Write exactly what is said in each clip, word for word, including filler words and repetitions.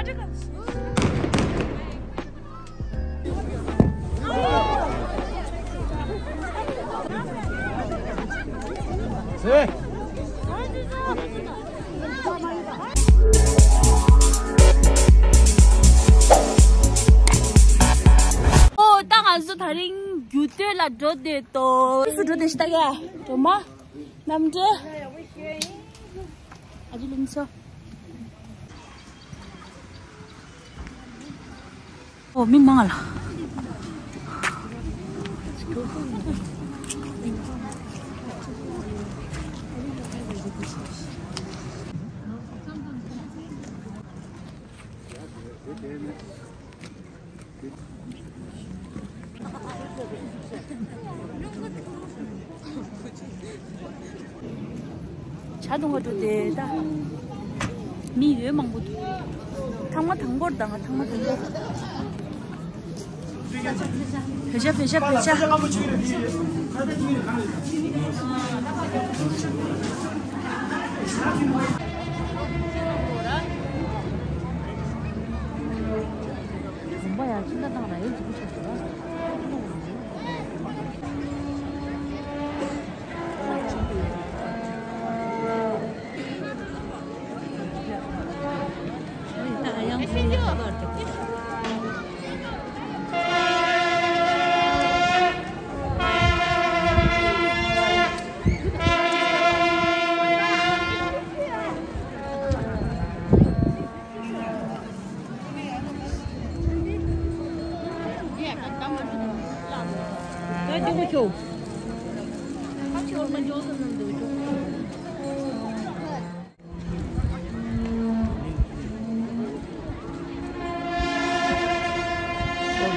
ཨོ། ད་ང་ཚོ་དེ་རིང་རྒྱུག་སྟོད་ལ་འགྲོ་བསྡད་དོ། སུ་འགྲོ་བསྡད་ཤི་ད་ཡ། འགྲོ་མ། རྣམ་འདྲེན། ཨ་ཅེ་ལིན་ཚོ། ཨོ། མི་མང་ལ། ཇ་འཐུང་ག་འགྲོ་དེ་ད། མི་ཡོད་མང་པོ་འདུག་ཐང་མ་དང་པོར་དང་ཐང་མ་དང་པོ། བེ་ཤ་བེ་ཤ་བེ་ཤ། གོམ་པ་ཡང་ཕྱིན་ན་བཏང་ན་ཡོད་འཇིགས་པོ་ཆགས་འདུག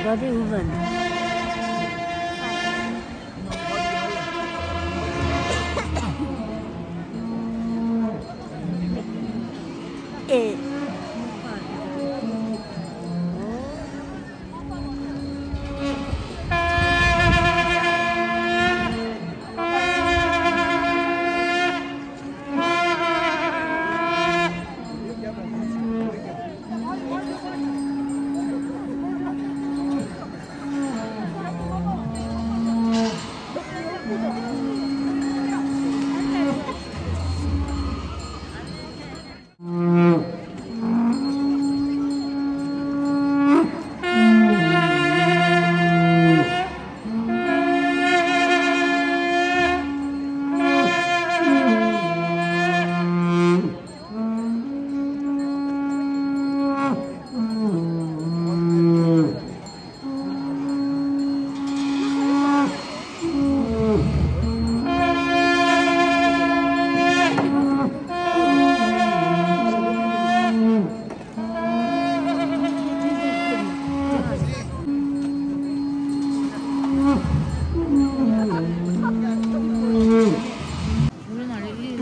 Body woman.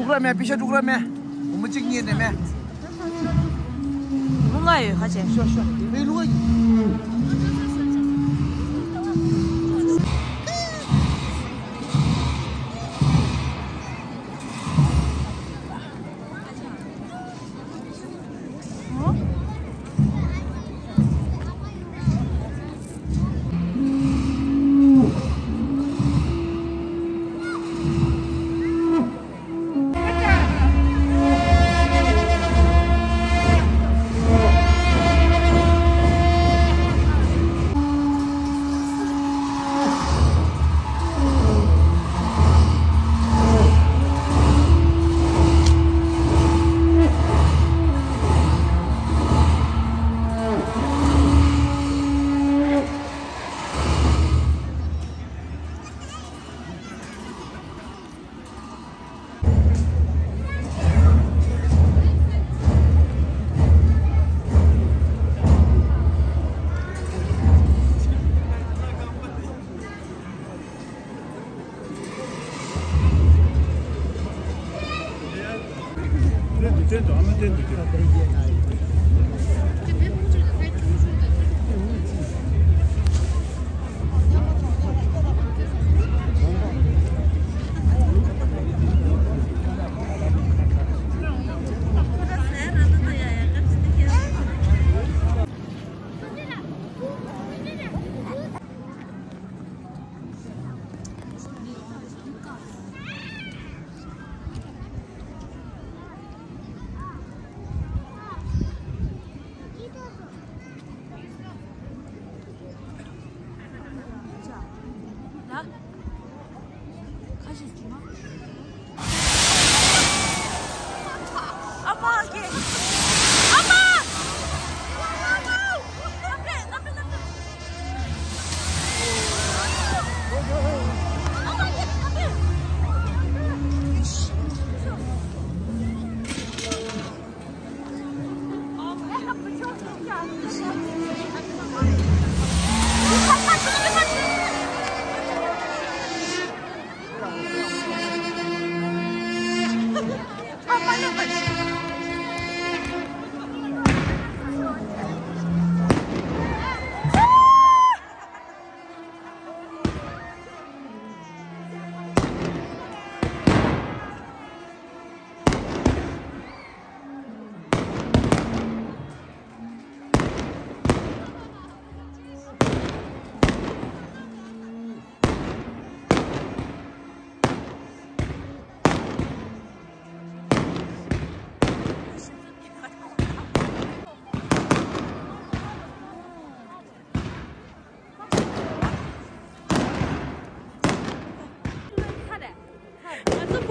དཀྲུག་ར་མེད། པེ་ཤ་དཀྲུག་ར་མེད། སྒོར་མོ་གཅིག་གཉིས་ནས་མེད། ལུང་ལ་ཡོད་ཁ་ཆེ། ཤོ་ཤོ། མེད་ལུང་ལ་ཡོད།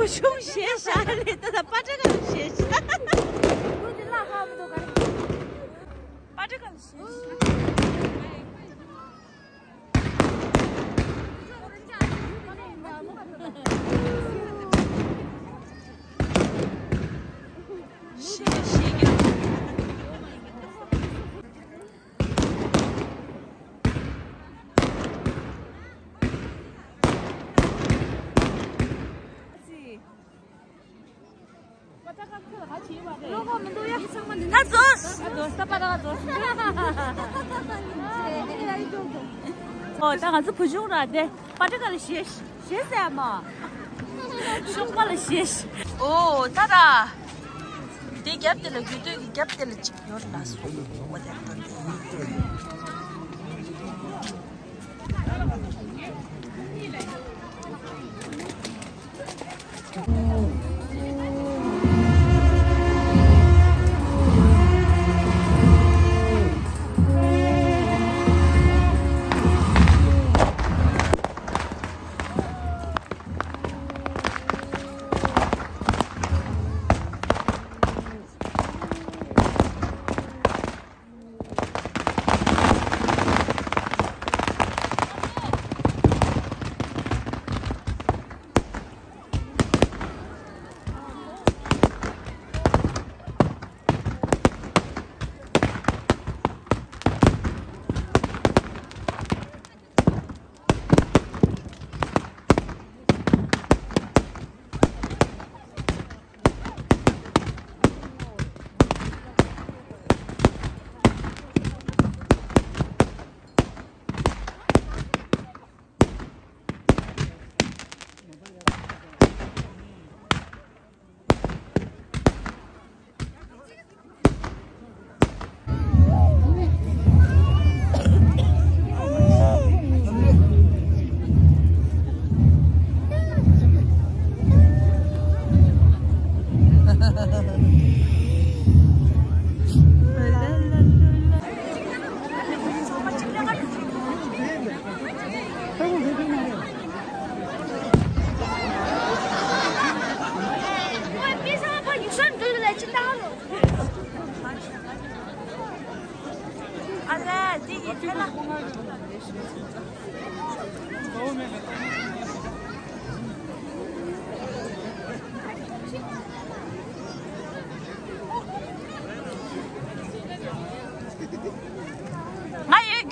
ཆུང་ཞེས་བྱ་ལས་ད་ལྟ་པ་ཏྲ་ག་ལ་ཞེས་བྱ། པ་ཏྲ་ག་ལ་ཞེས་བྱ། ད་ཚོ། ཨོ་ད་ང་ཚོ་བུ་ཆུང་ར་དེ་པ་ཏྲ་ག་ལ་ཞེས་ཞེས་ཟེར་མ། ཤུག་པ་ལ་ཞེས། ཨོ་ད་ད། དེ་རྒྱབ་དེ་ལ་རྒྱུ་སྟོད་ཀྱི་རྒྱབ་དེ་ལ་ཅིག་ཡོད་ལ་སོ། ཨོ་དེ། ང་ཡོད་རྒྱུ་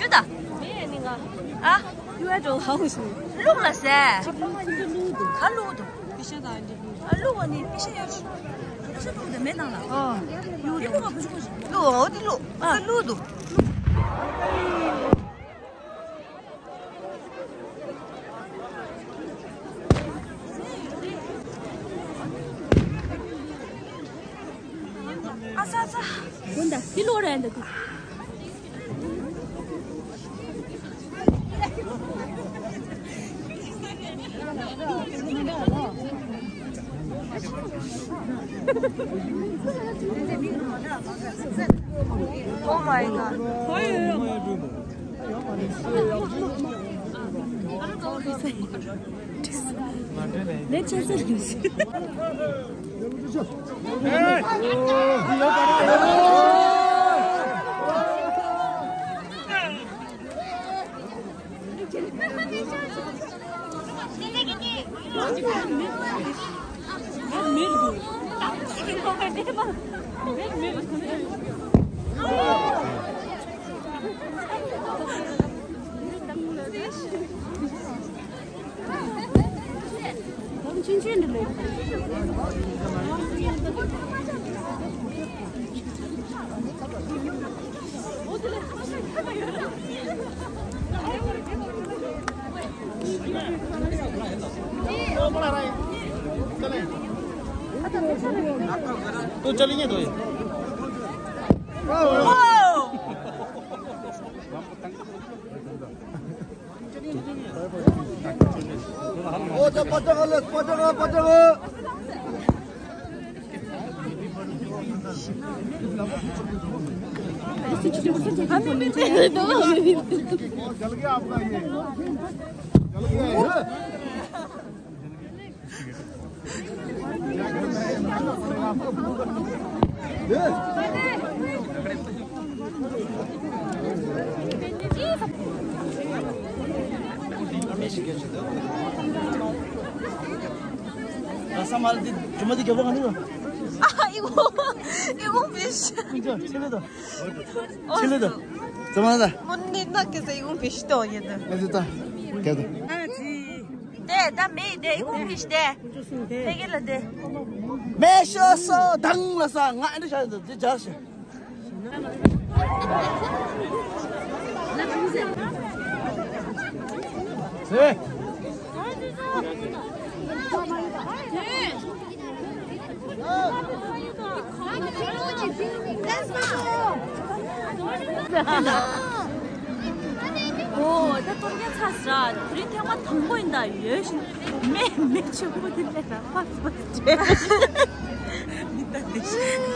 ད། ཨ། ལུག་ལ་ཟེར། ག་ལུག་འདུག་ཨ་ལུག་བ་ནི་པི་ཤ་ཡོད། པི་ཤ་ལུག་འདི་མེད་ནང་ལ། ཨོ། ལུག་འདི་ལུག་བ་བུ་ཆུང་བུ་ཆུང་། ལུག་འོ་འདི་ལུག་ཨ་ལུག་འདུག་ཨ་ཙ་ཙ། དགོན་ད་འདི་ལོ་རེད་འདུག Oh my god. तू चलेंगे तो ये। 어, 자, 바짝할래, 바짝아, 바짝아. 어, चल गया आपका ये। चल गया ये। ཨ་ཨི་ཁུང་ཨི་ཁུང་བིས། ཆེ་ལེ་དང་། ཆེ་ལེ་དང་། ཙམ་ལ། མུན་ནི་ནག་གི་ཟེ་ཨི་ཁུང་བིས་ཏོ་ཡེ་དང་། ཨ་ཙི་ད། ག་དང་། དེ་ད་མེ་དེ་ཨི་ཁུང་བིས་དེ། ཕ་གི་ལ་དེ། མེ་ཤོ་སོ་དང་ལ་ས་ང་ཨ་འདྲ་ཤ་དེ་ཇར་ཤ། ཨོ། ད་གཏོར་རྒྱག་ཚར་ཟེར། དེ་རིང་ཐེངས་མ་དང་པོ་ཡིན་ད། ཡོད་ཤིང་མེ་མེ་ཆེན་པོ་དེ་ལས་ར་ཕག་ཕག་བྱས། མི་ལྟ་དེ་ཤི།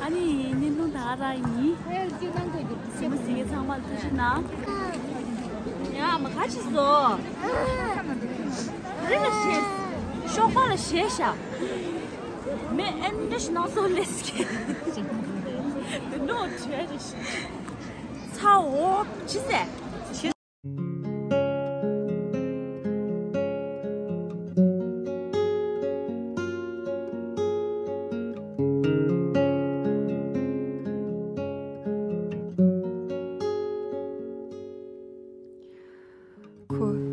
ཨ་ནི་བརྙན་ཐུང་ད་ག་རང་ཡིན། སེམས་པ་ཟིན་མཁན་ཚང་མ་ལ་ཐུགས་རྗེ་གནང་། ཡ་མ་ཁ་ཆེ་སོ། རི་ལ་ཞེས། ཤོག་པ་ལ་ཞེས་ཤ། མེ་ཨེན་འདྲ་ཞིག་ནང་སོ་ལེས་ཀྱི། དེ་ནོ་བྱས་རེ་ཞིག་ཚ་འོ་ཅི་ཟེ། ཁོ་